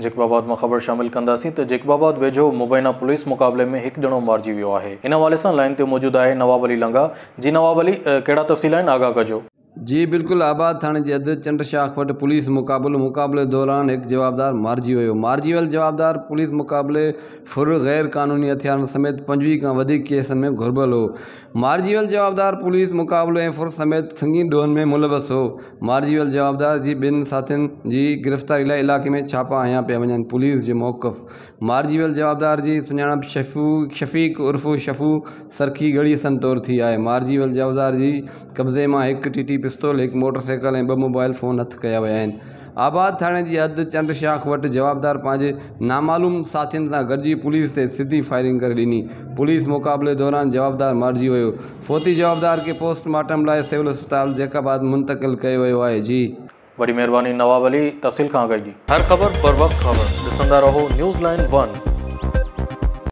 Jacob آباد مان خبر شامل ڪنداسين ته جيڪب آباد ويجهو مبينا پوليس مقابلي ۾ هڪ ڄڻو مارجي ويو آهي. ان حوالي سان لائين تي موجود آهي نواب علي لنگاهه. جي نواب علي ڪهڙا تفصيل آهن آگاهه ڪجو. جي بلڪل آباد ٿاڻي جي حد چنڊ شاخ وٽ پوليس مقابلو، مقابلي دوران هڪ جوابدار مارجي ويو، مارجي ويل جوابدار پوليس مقابلي، ڦر، غير قانوني هٿيارن سميت 25 کان وڌيڪ ڪيسن ۾ گهربل هو، مارجي ويل جوابدار پوليس مقابلو ۽ ڦر سميت سنگين ڏوهن ۾ ملوث هو، مارجي ويل جوابدار جي ٻن ساٿين جي گرفتاري لاء علائقي ۾ ڇاپا هنيا پيا وڃن، پوليس جو موقف مارجي ويل جوابدار جي سڃاڻپ شفيق عرف شفو سرخي ڳڙهي حسن طور ٿي آهي، مارجي ويل جوابدار جي قبضي مان هڪ ٽي ٽي پستول، هڪ موٽر سائيڪل ۽ ٻه موبائل فون هٿ ڪيا ويا آهن. آباد ٿاڻي جي حد چنڊ شاخ وٽ جوابدار پنهنجي نامعلوم ساٿين سان گڏجي پوليس تي سڌي فائرنگ ڪري ڏني، پوليس مقابلي دوران جوابدار مارجي ويو، فوتي جوابدار کي پوسٽ مارٽم لاء سول اسپتال جيڪب آباد منتقل ڪيو ويو آهي. جي. وڏي مهرباني نواب علي تفصيل کان آگاهي جي. هر خبر بروقت خبر ڏسندا رهو نيوز لائين ون.